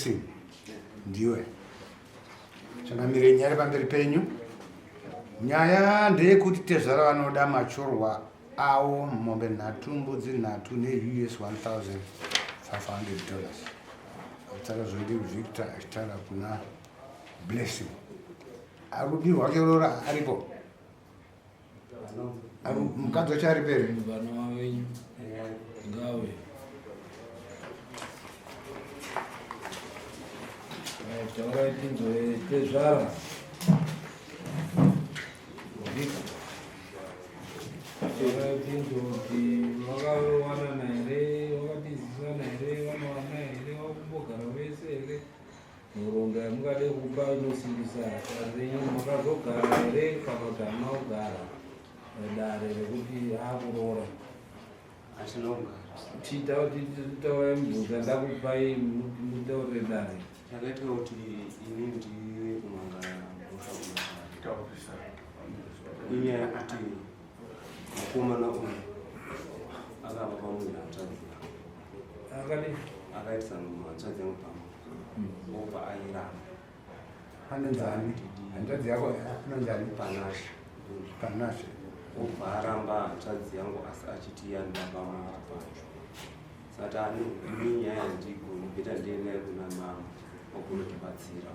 Blessing ndiwe changamire nyaya pamberi penyu. Nyaya ndeyekuti tezvara vanoda machorwa awo mombe nhatu mbudzi nhatu neUS 1500 dollars. Akutaura zvoidi Victor achitaura kuna Blessing. Arudi rwake rora aripo. Mukadzi wacho ari pere. Vana venyu ngave taurai tinzwe tezvara. Taurai tinzwe kuti vakawanana here, vakatizisana here, vanowana here, vakumbogara vese here. Nhoroondo yamungade kupa inosimbisa dare renyu makazogara here kana kuti hamuna kugara dare rekuti akuroora Asina kugara. Taurai mubvunzo ndakupai mutaurire dare. Chakaitika kuti ini ndiwe kumangara mhosva kumatare. Inyaya yekuti mukomana uyu akava pamwe hanzvadzi yangu. Akadii? Akaitisa hanzvadzi yangu pamwe. Obva airamba. Anonzani? Hanzvadzi yako anonzani? Panashe. Panashe. Obva aramba hanzvadzi yangu asi achiti yanoda pamuviri pacho. Sati ani ini nyaya handigoni beta ndiende kuna mama wakunotibatsira.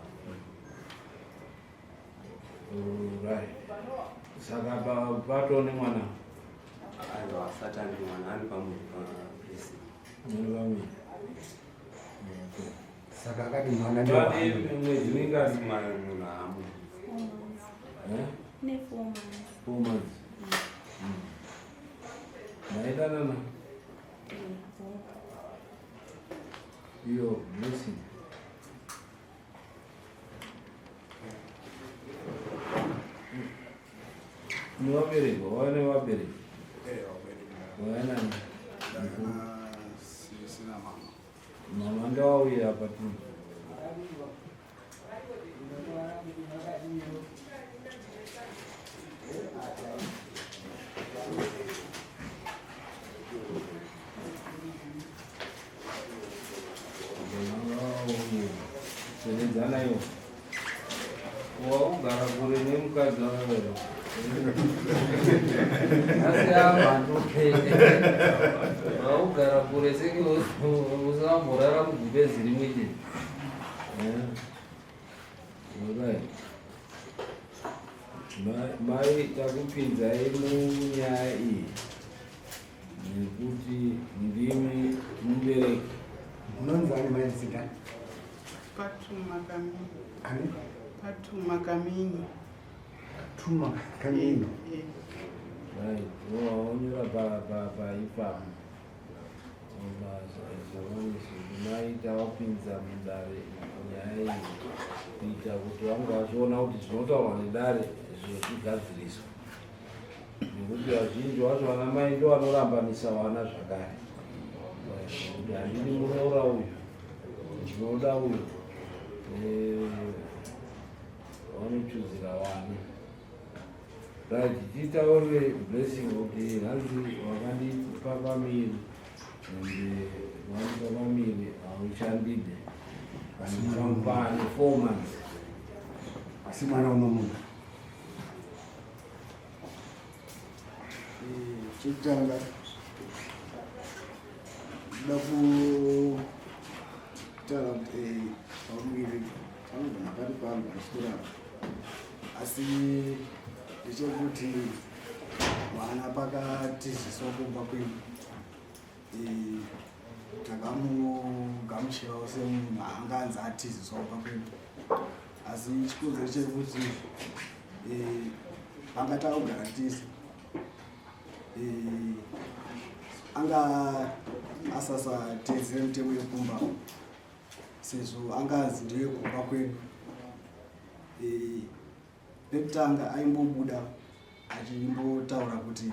Right. Saka pato nemwana? Aiwa asati ane mwana ari pamuviri pablessing. Ari pamuviri. Saka akati mwana ndewani mwedzi mingani mwana munhu haamu. Eh? Ne 4 months. 4 months. Mm. Maidanana? Iyo blessing. Nevabereki, wava nevabereki. Wayanani? Mama ndawauya apa tu. Sevedzana iwo. Wakugara kure nemukadzi wako. Asi amhanduke. Wakugara kure senge usamborara mugumbezi rimwe chete. Alright. Mai takupinzai munyaya iyi nekuti ndimi mubereki. Munonzani mai Zidane? Patuma Kamini. Ani? Patuma Kamini. Patuma Kamini. Eh. Right. Wonyora pa pa pa ipapo. Mai tawapinza mudare nyaya iyi kuita kuti vange vachiona kuti zvinotaurwa nedare zvichigadziriswa. Nekuti vazhinji vacho vana mai ndo vanorambanisa vana zvakare. Kuti handidi muroora uyu, ndinoda uyu. Eh, vanochuzira vana. Right, titaure blessing kuti hanzi wakandipa pamiri and wandipa pamiri hauchandide. Pane 4 months. Asi mwana unomuda. Chekutanga ndoda kutaura kuti pamuviri panogona pari pangu achitorapa asi ndechekuti mwana pakatiziswa kumba kwedu takamugamuchirawo semunhu anga anzi atiziswa kumba kwedu asi chikonzero chekuti panga takugara tese anga asasateedzere mitemo yekumba sezvo anga anzi ndiye kumba kwedu pekutanga aimbobuda achimbotaura kuti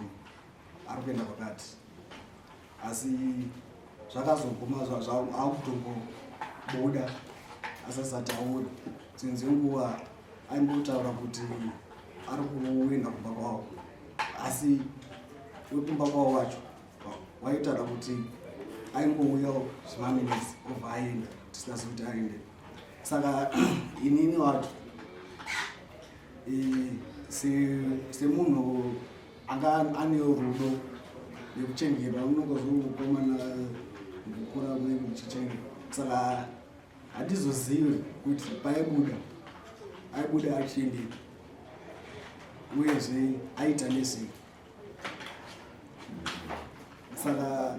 ari kuenda kwakati asi zvakazoguma akutombobuda asasati auri dzimwe dzenguva aimbotaura kuti ari kuenda kumba kwavo asi wekumba kwavo wacho waitaura kuti aingouyawo zvimaminitsi obva aenda. Tisingazivi kuti aende. Saka inini wacho semunhu anga ane rudo nekuchengetwa, unonga zvomukomana kukura munenge muchichengetwa, saka handizozivi kuti paaibuda aibuda achiendepi, uyezve aita nezvei. Saka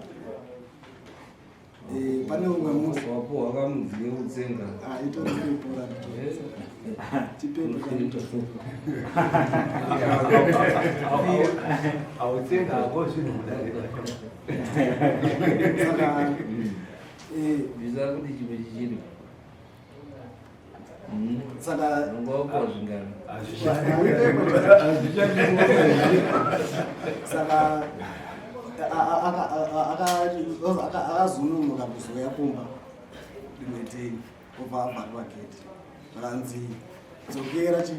pane umwe musi Wapuhwa kamudzi kekutsenga. Ah, itori pepo rato, chipepo chato. Hautsenga hako zvinhu kudare. Saka Bvisa kuti chimwe chichiri. Saka Unonga wapuwa zvingani? Saka akazononoka kuzouya kumba rimwe day, obva avharwa gate, zvakanzi dzokera chi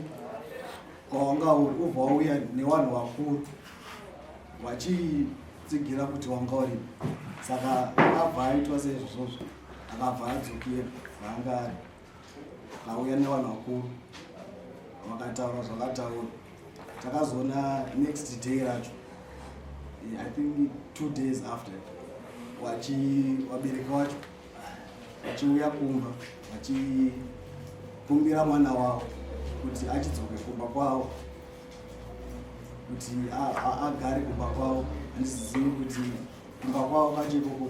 kwawanga uri, ubva wauya nevanhu vakuru vachitsigira kuti wanga uripo. Saka akabva aitwa seizvozvozvo, akabva adzokera kwaanga ari, auya nevanhu vakuru, vakataura zvakataura. Takazoona next day racho, I think 2 days after, wachi vabereki vacho vachiuya kumba vachikumbira mwana wavo kuti achidzoke kumba kwavo, kuti agare kumba kwavo. Handizivi kuti kumba kwavo kwacho ikoko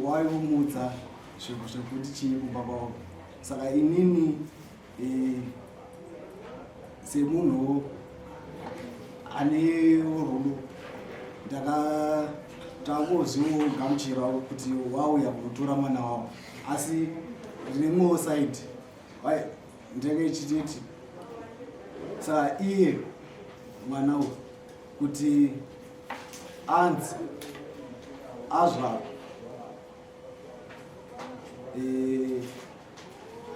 waimudza zvinhu zvekuti chii kumba kwavo. Saka inini semunhu ane rudo, ndakatangozvigamuchirawo kuti wauya kunotora mwana wavo, asi rimwewo side ndenge ichititi, saka iye mwana uyu kuti anzi azvarwa,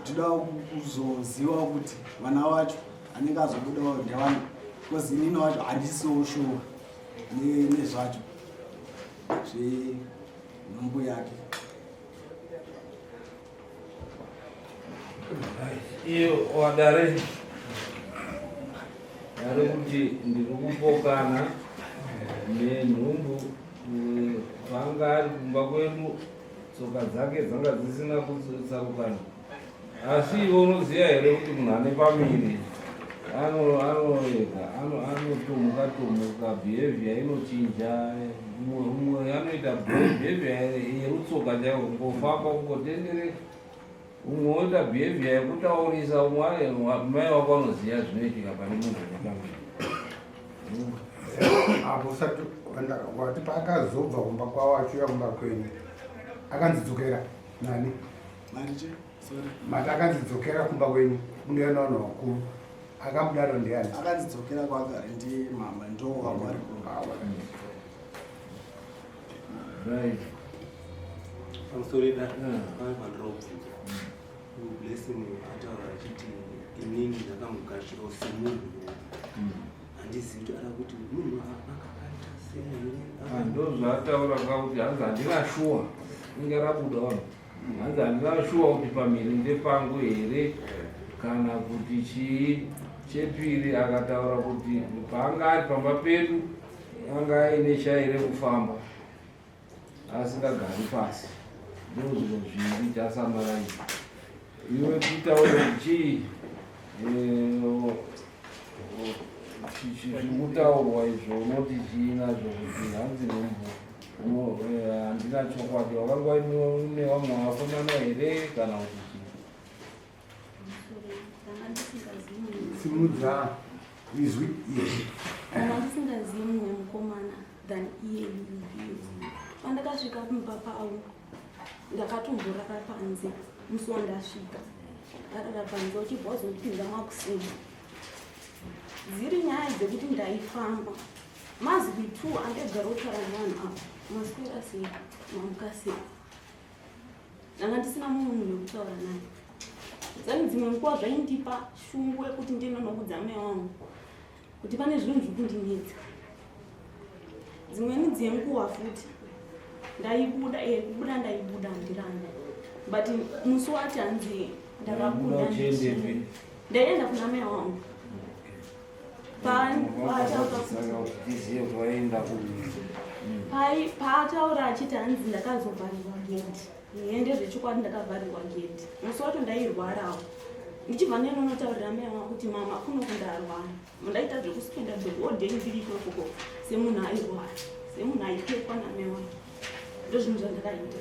ndinoda kuzoziva kuti vana vacho anenge azobudawo ndevani, because inini wacho handisiwo sure nezvacho zvenhumbu yake. Iyo wadare dare kuti ndiri kupokana nenhumbu. Vanga ari kumba kwedu, tsoka dzake dzanga dzisina kutsarukana. Asi iwe unoziva here kuti munhu ane pamiri anoega anotomuka tomuka, behavior inochinja? Umwe anoita behavior yerutsoka chaiwo, kungofamba, kungotendereka. Umwe woita behavior yekutaurisa. Umwe mai wako anoziva zvinoitika pane munhu ane pamiri. Apo usati wati paakazobva kumba kwavo achiuya kumba kwenyu, akanzi dzokera nani? Mariche, sorry. Mati akanzi dzokera kumba kwenyu kunouya navanhu vakuru, akamudaro ndiani? Akanzi dzokera kwagari ndi mama, ndo wanga vari kumba. Right. Pamusoro da pane pandirobvunza. Blessing ataura achiti inini ndakamugashirawo semunhu. Handizivi kuti ara kuti munhu akaita sei here. Ndo zvaataura kakuti hanzi handina shuwa, inge rabuda vanhu, hanzi handina shuwa kuti pamhiri ndepangu here kana kuti chii. Chepiri akataura kuti paanga ari pamba pedu anga aine shai rekufamba, asingagari pasi. Ndo zviro zviri tasamaraiza. Iwe titaure kuti chii zviri kutaurwa izvo, unoti chii nazvo kuti hanzi nhumbu handina chokwadi? Wakanga une vamwe vakomana here kana kuti chii? Ndanga ndisingazivi mumwe. Simudza izwi iye. Ndanga ndisingazivi mumwe mukomana than iye yuyu. Pandakasvika kumba pavo, ndakatomborara panze musi wandasvika. Ndarara panze, uchibva wazondipinza makuseni. Dziri nyaya dzekuti ndaifamba, mazwi two andegara kutaura nevanhu ava: maswera sei, mamuka sei. Ndanga ndisina mumwe munhu wekutaura naye. Zani dzimwe nguva zvaindipa shungu yekuti ndinonoudza mai wangu kuti pane zvinhu zviri kundinetsa. Dzimweni dzenguva futi ndaibuda, kubuda ndaibuda, handiramba. But musi wacho hanzi ndakabuda ndaienda kuna mai wangu. Paataura achiti hanzi ndakazovharirwa gedhi. Ehe ndezvechokwadi ndakavharirwa gedhi. Musi wacho ndairwarawo. Ndichibva ndinonotaurira mai wangu kuti mama kuno kundarwara. Ndaita zvekuspenda the whole day ndiri ikokoko semunhu airwara, semunhu aipfekwa namai wangu. Ndozvinhu zvandakaita.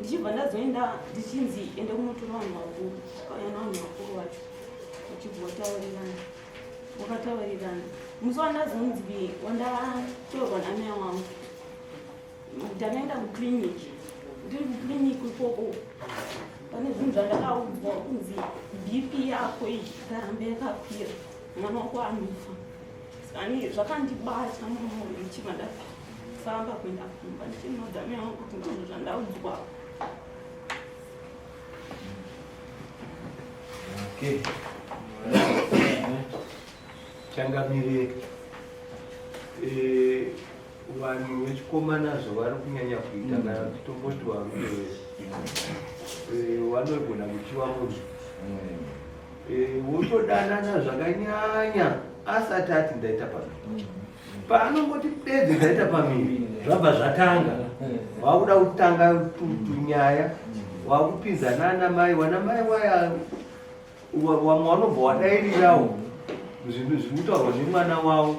Ndichibva ndazoenda ndichinzi enda kunotora vanhu vakuru. Vakauya navanhu vakuru vacho. Vachibva vataurirana. Vakataurirana. Musi wandazonzi wandatorwa namai wangu. Ndakaenda kuclinic. Ndiri kuclinic ikoko. Pane zvinhu zvandakaudzwa kunzi BP yako iyi ikaramba yakakwira mwana wako anofa. Saka zvakandibata mumwoyo ndichibva ndafamba kuenda kumba ndichinoudza mai wangu kuti ndizvo zvandaudzwa. Okay. Changamire, vanhu vechikomana zvavari kunyanya kuita kana tomboti varume vese vanogona kuchiva munhu wotodanana zvakanyanya asati ati ndaita pamiri. Paanongoti bedzi ndaita pamiri zvabva zvatanga, wakuda kutanga tunyaya, wakupinza nana mai, wana mai waya wamwe vanobva wadairirawo zvinhu zviri kutaurwa nemwana wavo.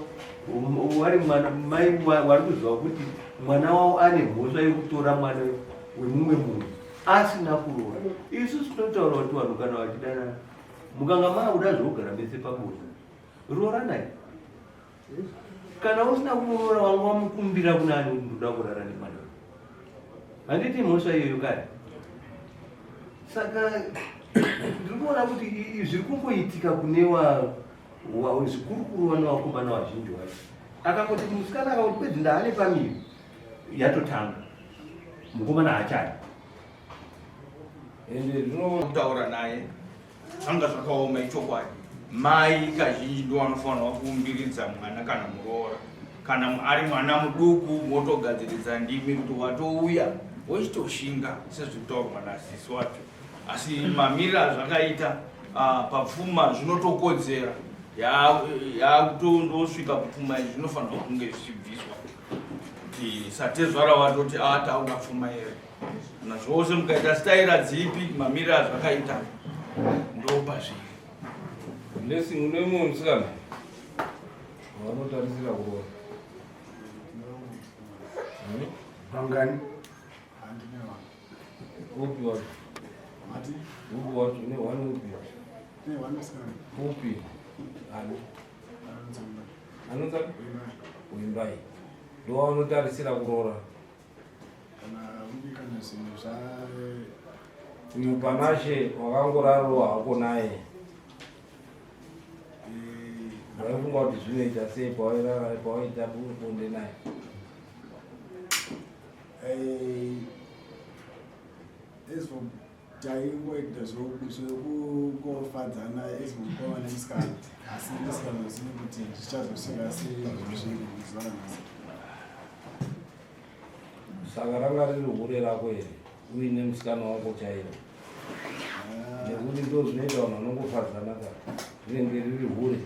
Wari mwana mai wari kuziva kuti mwana wavo ane mhosva yekutora mwana wemumwe munhu asina kuroora. Isu tinotaura kuti vanhu kana vachidanana, mukanga maakuda zvekugara mese pabonde, rooranai. Kana usina kuroora, wanga wamukumbira kunani kuti ndoda kurara nemwana? Handiti mhosva iyoyo kare? Saka ndiri kuona kuti zviri kungoitika kune zvikurukuru vana vakomana vazhinji vacho. Akangoti musikana akangoti bedzi ndaane pamiri, yatotanga, mukomana haachadi. Ende zvino kutaura naye zvanga zvakaoma, ichokwadi. Mai kazhinji ndo vanofanirwa kuumbiridza mwana kana muroora. Kana ari mwana muduku, motogadziridza ndimi kuti watouya, wochitoshinga sezviri kutaurwa nasisi wacho. Asi mamiriro azvakaita papfuma, zvinotokodzera yakutondosvika kupfuma izvi, zvinofanirwa kunge zvichibviswa kuti satezvara watoti ataura pfuma here kana zvose mukaita staira dzipi, mamiriro azvakaita ndopazviri. Blessing, une mumwe musikana wanotarisira kuroora? Vangani? Handine vanhu. Upi wacho? Mati? Upi wacho? Une one upi? Ne one musikana. Upi? Ani? Anonzi Wimbai. Anonzi Wimbai. Wimbai ndo waunotarisira kuroora? Kana uri kana zvinhu zva Uyu Panashe wakangorarwa hako naye? Waifunga kuti zvinoita sei pawairara, pawaita bonde naye? As for taingoita zvekungofadzana as mukoma nemusikana, asi ndisingazozivi kuti zvichazosvika sei pazvozviri zuva ranhasi. Saka ranga riri hure rako here uine musikana wako chairo? Nekuti ndo zvinoita vanhu vanongofadzana ka, rinenge riri hure.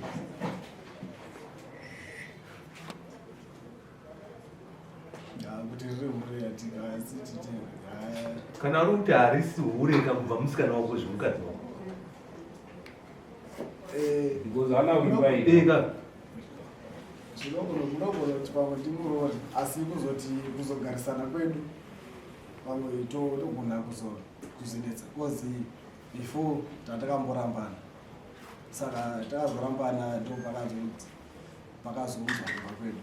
Ah, kuti riri hure hatikasi titi. Kana uri kuti harisi hure kakubva musikana wako zvemukadzi wako. Because haana kuimba iri. Eka. Zvinogona kuti pamwe ndimurori, asi kuzoti kuzogarisana kwedu pamwe togona kuzonetsa, cause before tatakamborambana. Saka takazorambana, ndo pakazoudzwa kumba kwedu.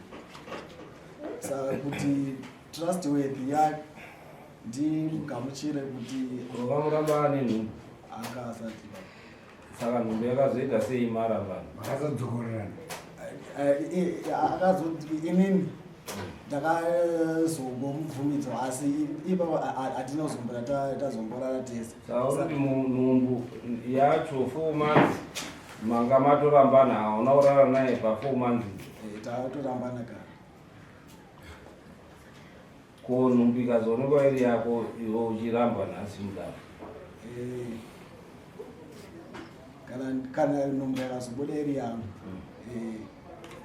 Saka kuti trustworthy yake ndimugamuchire kuti Wakamuramba ane nhumbu? Anga asati. Saka nhumbu yakazoita sei marambana? Vakazodzokorerana? Akazoti inini ndakazongomubvumidzwa, asi ipapo hatina kuzombora tazomborara tese. Saka uri kuti nhumbu yacho 4 months manga matorambana, hauna kurara naye pa4 months? Tatorambana kare. Ko nhumbu ikazoonekwa iri yako, iwe uchiramba nhasi mudaro? Eh, kana kana nhumbu yakazobuda iri yangu eh,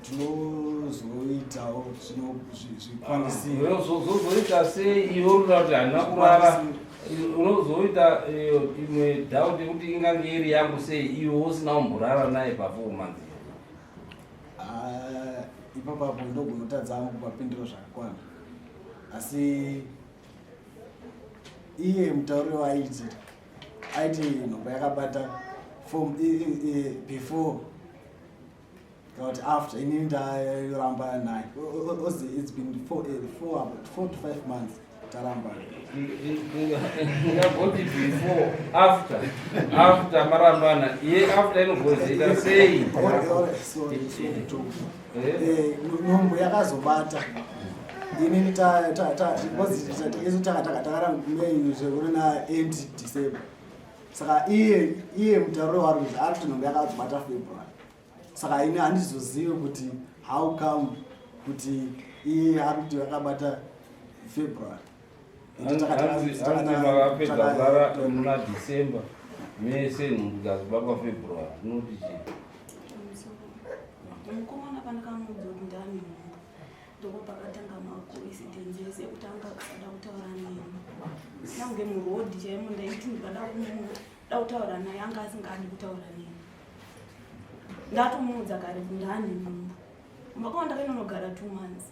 tinozoitawo zvikwanisiro. Unozoita sei iwe unoda kuti handina kurara? Unozoita eh, imwe doubt yekuti ingange iri yangu sei iwe usina kumborara naye pafour months? Ah, ipapapo ndogunotadza hangu kupapindiro zvakakwana, asi iye mutauriro waaiti aiti nhombo yakabata from before kana kuti after inini ndaramba naye. Ozi it's been about 4 to 5 months tarambana. Ingagoti before, after, after marambana, iye after inogozoita sei? Sorry, sorry, to Eh? Nhumbu yakazobata inini because isu takaramba na end December, saka iye mutauriro wari kuti ari kuti nhumbu yakazobata February, saka ini handizozivi kuti how come kuti iye ari kuti yakabata February. Hanzi makapedza kurara muna December mese, nhumbu dzazobatwa February, zvinoti chii? Mukomana pandakamuudza kuti ndane nhumbu, ndoko pakatanga macoincidence ese ekutanga kusada kutaura neni. Nyange murodhi chaimo ndaiti ndikada kumuda kutaura naye, anga asingadi kutaura neni. Ndatomuudza kare kuti ndane nhumbu. Kumba kwavo ndakainonogara 2 months.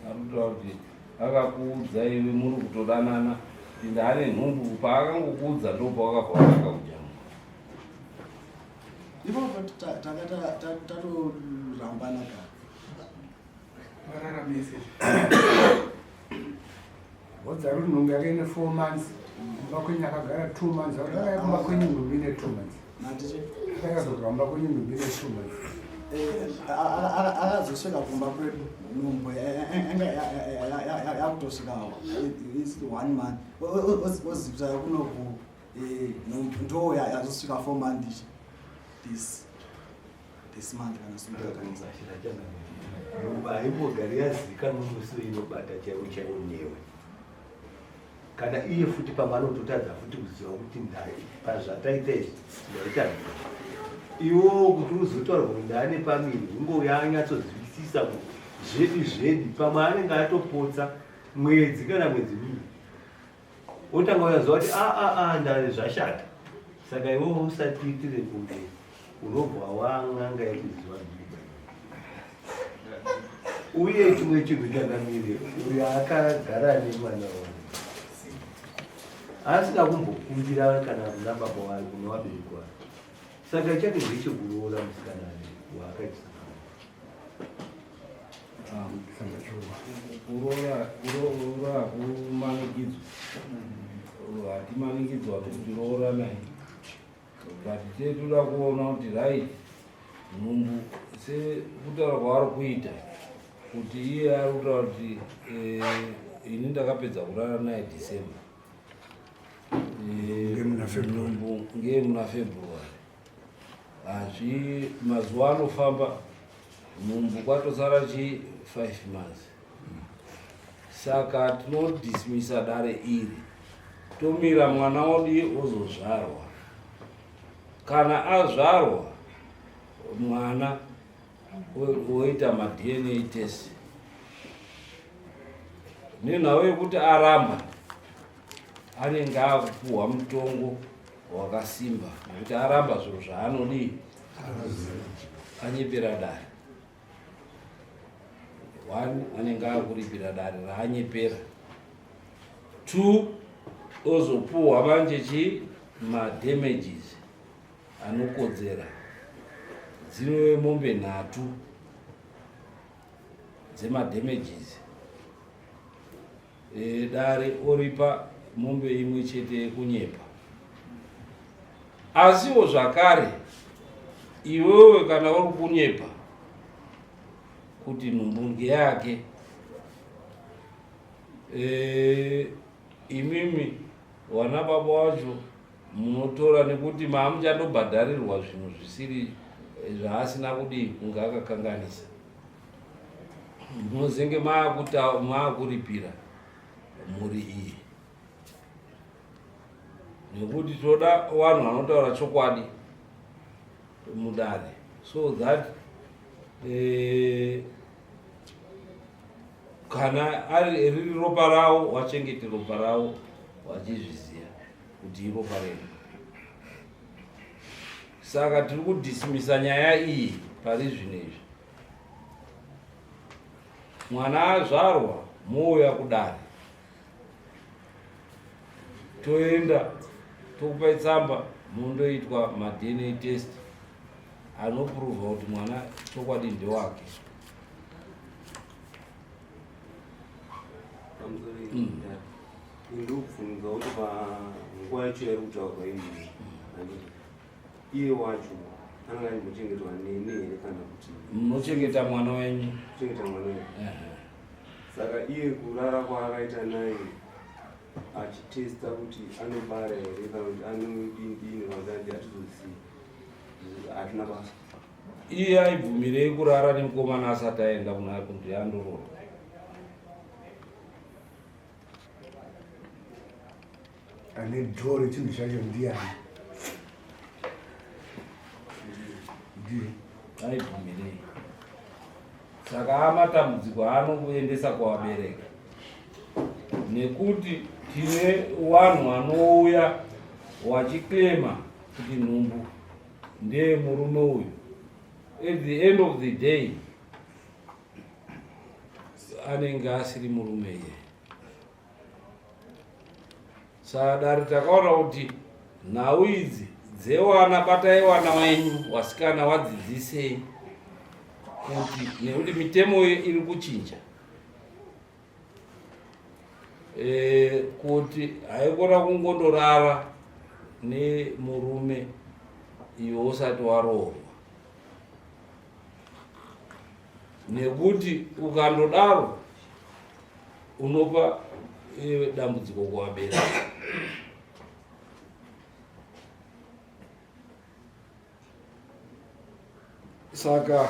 Arikutaura kuti akakuudza iwe muri kutodanana kuti ndaane nhumbu. Paakangokuudza ndopawakabva watanga kujamuka. Ipapo tanga tatorambana kare. Vararamese vodza ruri nhumbu yake ine 4 months, kumba kwenyu akagara 2 months. Akaya kumba kwenyu nhumbu ine 2 months. Matichi? Akazogara kumba kwenyu nhumbu ine 2 months. Akazosvika kumba kwedu nhumbu anga yakutosvika one month. Ozivisa kunoku ndo yazosvika 4 month this month kana singakanisa. Nhumbu haimbogari yazikanwa musi inobata chaiwo chaiwo newe kana iye futi. Pamwe anototadza futi kuziva kuti pazvataita izvi ndaita nhumbu. Iwowo kuti uzotaura kuti ndaane pamiri, ungouya anyatsozwisisa kuti zvedi zvedi. Pamwe anenge atopotsa mwedzi kana mwedzi miviri, otanga uyaziva kuti aa ndave zvashata. Saka iwowo usatiitire kunge unobva wang'anga yekuziva nhumbu. Uye chimwe chinhu chakamire, uyo akagara nemwana wangu asina kumbokumbira kana kuna baba wake, kuna vabereki wake, saka chake ndechekuroora musikana waakaisa. Kuroora, kuroora hakumanikidzwa, hatimanikidzwa kuti roora naye, but tetoda kuona kuti right, nhumbu sekutaura kwaari kuita kuti iye ari kutaura kuti ini ndakapedza kurara naye December. Ngemuna February. Nhumbu ngemuna February. Hazvi mazuva anofamba, nhumbu kwatosara chi 5 months, saka tinodismisa dare iri, tomira mwana wodi ozozvarwa. Kana azvarwa mwana, woita maDNA test nenhau yekuti aramba, anenge akupuhwa mutongo wakasimba nekuti aramba zviro zvaanodii, anyepera dare. One, anenge akuripira dare raanyepera. Two, ozopuhwa manje chi madamages anokodzera dzinove mombe nhatu dzemadamages. Dare oripa mombe imwe chete yekunyepa. Asiwo zvakare iwewe kana uri kunyepa kuti nhumbu ngeyake, imimi wana baba wacho munotora nekuti maamuchandobhadharirwa zvinhu zvisiri zvaasina kudii kunge akakanganisa, munozenge maakuripira mhuri iyi. Nekuti toda vanhu vanotaura chokwadi mudare so that eh, kana ari riri ropa ravo wachengete ropa ravo vachizviziva kuti iropa redu. Saka tiri kudismisa nyaya iyi pari zvino izvi. Mwana azvarwa mouya kudare toenda tokupai tsamba mondoitwa maDNA test anoprova kuti mwana chokwadi ndewake. Mm. Ndikubvunza kuti panguva yacho yairi kutaurwa iyi iye wacho anenge achimbochengetwa neni here kana kuti munochengeta mwana wenyu? Kuchengeta mwana wenyu. Saka iye kurara kwaakaita naye achitesta kuti anobara here kana kuti anodindini kana kuti atizozivi hatina basa. Iye aibvumirei kurara nemukomana asati aenda kuna kuti andoroorwa? Ane dhoo rechinhu chacho ndiyani? Ndiye. Aibvumirei? Saka amatambudziko anokuendesa kuvabereki nekuti tine vanhu vanouya wachiklema kuti nhumbu ndeye murume uyu. At the end of the day anenge asiri murume iye. Saka dare takaona kuti nhau idzi dzewana batai wana wenyu wasikana wadzidzisei kuti nekuti mitemo iri kuchinja e, kuti haikona kungondorara nemurume iwe usati waroorwa nekuti ukandodaro unopa eh, dambudziko kuvabereki. Saka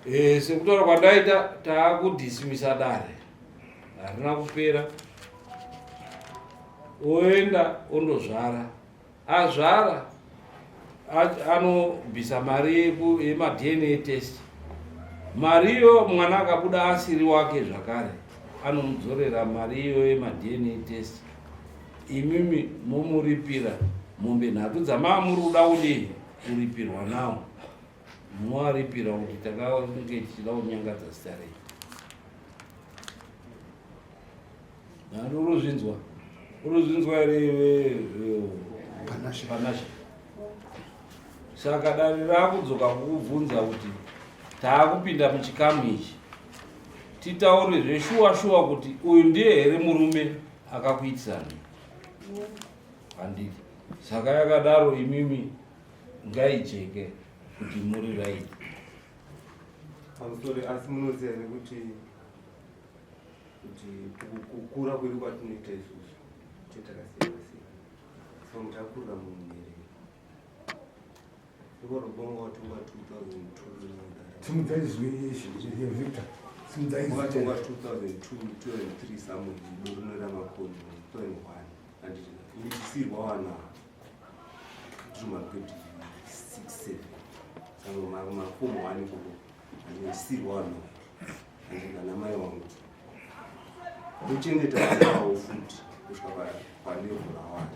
eh, sekutaura kwandaita taakudhismisa dare harina kupera, oenda ondozvara Azvara anobvisa mari yemaDNA test. Mari iyo mwana akabuda asiri wake zvakare anomudzorera mari iyo yemaDNA test. Imimi momuripira mombe nhatu dzamamuri kuda kudii kuripirwa nawo moaripira kuti takange tichida kunyangadza zita renyu. Nani urozvinzwa? Urozvinzwa here iwe Panashe? Panashe. Saka dare rakudzoka kukubvunza kuti taakupinda muchikamu ichi titaure zveshuwa shuwa kuti uyu ndiye here murume akakuitisani? Handiti. Saka yakadaro imimi ngaijeke kuti muri right. Pamusoro asi munoziva here kuti kuti kukura kwedu kwatinoita isusu chetakasiyana siyana so mutakurira munhu here ikorobonga watonga 2002 Simudzai izwi Victor. Simudzai izwi. Watonga 2002 2003 somewhere dorino ramakoni 2001 anditi ndichisirwa wana ndiri magrade 6 7 saka mafomu 1 ikoko andichisirwa wana Kana mai wangu ndochengeta vana vavo futi kusvika palevhu rawana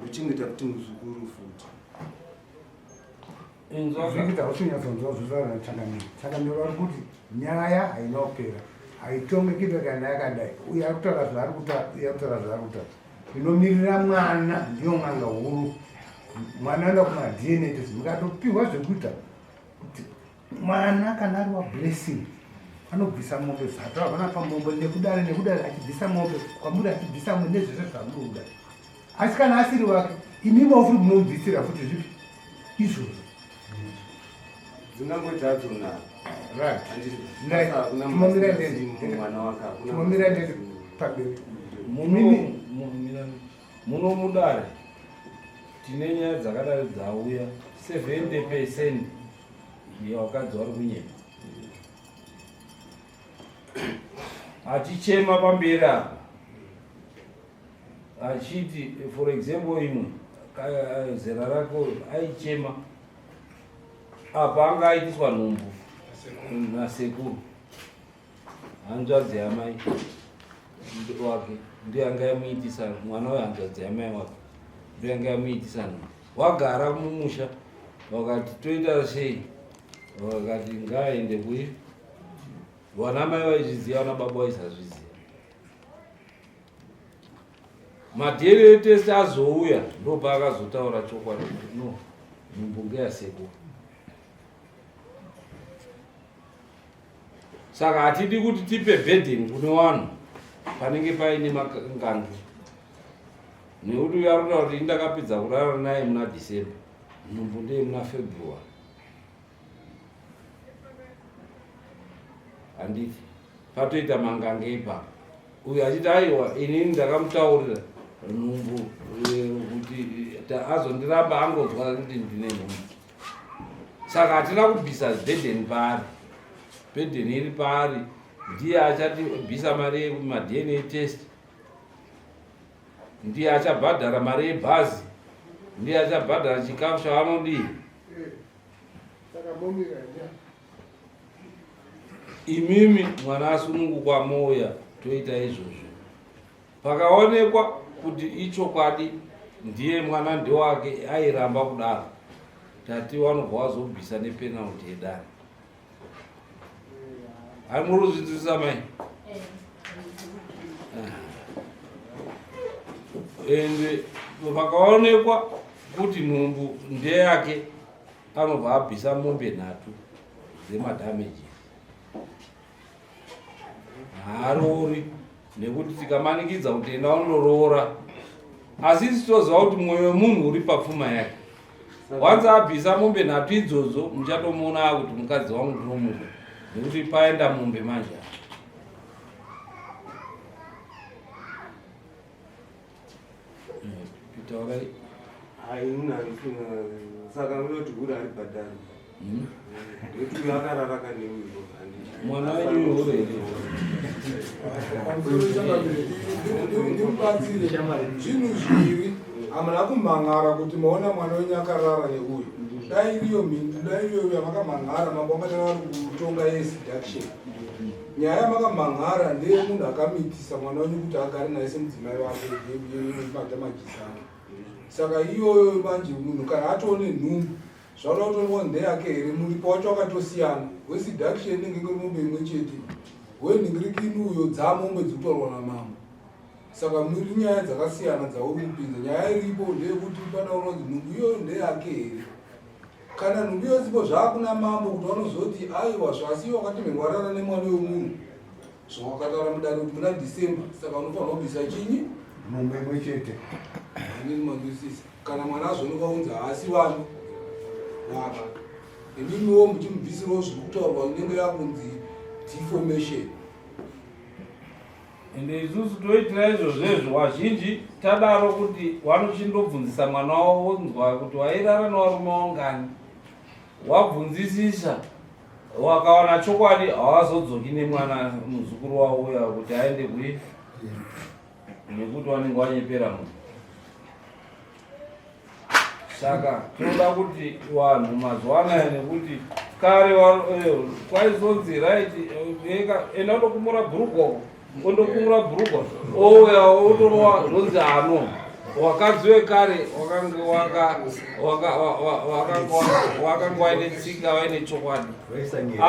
ndochengeta futi muzukuru futi. Zvikuita usinyatsonzwa zvotaura changamire. Changamire vari kuti nyaya haina kupera, haitongeki kana yakadai. Uyo ari kutaura zvaari kutaura, uyo ari kutaura zvaari kutaura. Inomirira mwana ndiyo n'anga huru. Mwana anoenda kumaDNA test, mukatopihwa zvekuita kuti Mwana kana ari waBlessing anobvisa mombe zvataurwa panapa mombe nekudare nekudare achibvisa mombe kwamuri achibvisa mombe nezvese zvamunoda asi kana asiri wake imimi futi munomubvisira futi zvipi izvozvo dzingangoita hadzo nharo ndende pamberi muno mudare tine nyaya dzakadai dzauya 70 percent Vakadzi vari kunyepa achichema pamberi apa. Achiti for example imwe zera rako aichema apa anga aitiswa nhumbu nasekuru hanzvadzi yamai wake ndiyo anga yamuitisa mwana wehanzvadzi yamai wake ndiyo anga yamuitisa nhumbu wagara mumusha vakati toita sei vakati ngaaende kui vana mai vaizviziva vana baba vaisazviziva MaDNA test azouya ndopaakazotaura chokwadi kuti no nhumbu ngeyasekuru. Saka hatidi kuti tipe burden kune vanhu panenge paine makangange nekuti uyo ari kutaura kuti ini ndakapedza kurara naye muna December nhumbu ndeye muna February. Handiti patoita mangange ipapo uyu achiti aiwa inini ndakamutaurira nhumbu eh, kuti eh, azondiramba angonzwa kuti ndine nhumbu saka hatina kubvisa bhedheni paari bhedheni iri paari ndiye achatibvisa mari yekumadna test ndiye achabhadhara mari yebhazi ndiye achabhadhara chikafu chavanodii Imimi mwana asunungukwa mouya toita izvozvo. Pakaonekwa kuti ichokwadi ndiye mwana ndewake airamba kudaro tati wanobva wazobvisa nepenalty yedare. Hai muri kuzvinzwisisa mai? Ende pakaonekwa kuti nhumbu ndeyake anobva abvisa mombe nhatu dzemadamages haaroori nekuti tikamanikidza kuti enda undoroora asi isu toziva kuti mwoyo wemunhu uri papfuma yake wanzi abvisa mombe nhatu idzodzo muchatomuona akuti mukadzi wangu ndinomuda nekuti paenda mombe manje Taurai. Haina saka munoti hure haribhadhari. Hmm? Nekuti uyo akarara kane uyo. Mwana wenyu hure here? Ndimubatsire zvinhu zviviri hamuna kumhan'ara kuti maona mwana wenyu akarara neuyu dai iriyo mhindu dai iriyo yamakamhan'ara mambo angatanga vari kutonga yeseduction Nyaya yamakamhan'ara ndeyemunhu akamitisa mwana wenyu kuti agare naye semudzimai wake madamages ake. Saka iyoyo manje munhu kana atoone nhumbu zvauda kutoonekwa ndeyake here muripo wacho wakatosiyana weseduction inenge ingori mombe imwe chete wenhingirikini uyo dzamombe dziri kutaurwa namambo saka muri nyaya dzakasiyana dzauri kupinza nyaya iripo ndeyekuti padaona kuti nhumbu iyoyo ndeyake here Kana nhumbi yosipo zvakuna mambo kuti vanozoti aiwa zvasi iwe wakati mhengwarara nemwana wemunhu zvawakataura mudare kuti muna December saka unofanirwa kubvisa chinyi mombe imwe chete hanini manzwisisa kana mwana azoonekwa kunzi haasi wani waka imimiwo muchimubvisirawo zviri kutaurwa inenge yakunzi deformation Ende isusu toitira izvozvezvo wazhinji tadaro kuti wanochindobvunzisa mwana wavo wonzwa kuti wairara newarume wangani wabvunzisisa wakawana chokwadi hawazodzoki nemwana muzukuru wavo uya kuti aende kui nekuti wanenge wanyepera munhu saka tinoda kuti vanhu mazuva anaya nekuti kare eh, kwaizonzi right eh, enda undokumura bhurugwa undokumura bhurugwa ouya otorowa zvonzi ano wakadzi wekare wakanga waine tsika waine chokwadi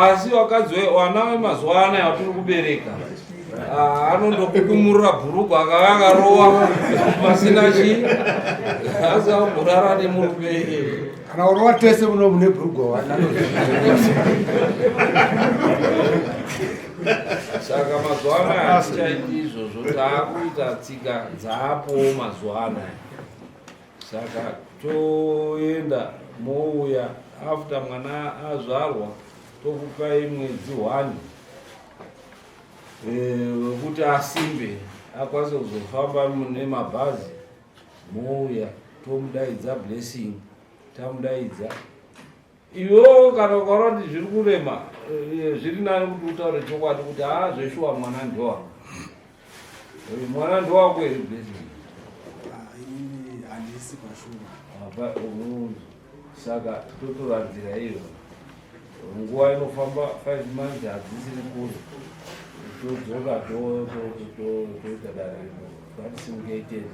asi wakadzi wana vemazuva anaya watiri kubereka Ah, anondokukumurira bhurugwa akava akarowa pasina chii asi amborara nemurume kana urowa tese muno mune bhurugwa wana saka mazuva anaya hatichaiti izvozvo taakuita tsika dzaapowo mazuva anaya saka toenda mouya after mwana azvarwa tokupai mwedzi one Eh, wekuti asimbe akwanise kuzofamba nemabhazi mouya tomudaidza blessing tamudaidza iwewo kana ukaona kuti zviri kurema eh, zviri nani kuti utaure chokwadi kuti haa zveshuwa mwana ndewangu eh, mwana ndewako here blessing Handisi pashuwa. Apa unonzwa. Saka totora nzira iyo. Nguva inofamba 5 months hadzisiri kure. Todzoka toita dare rino. Ngatisimukei tende.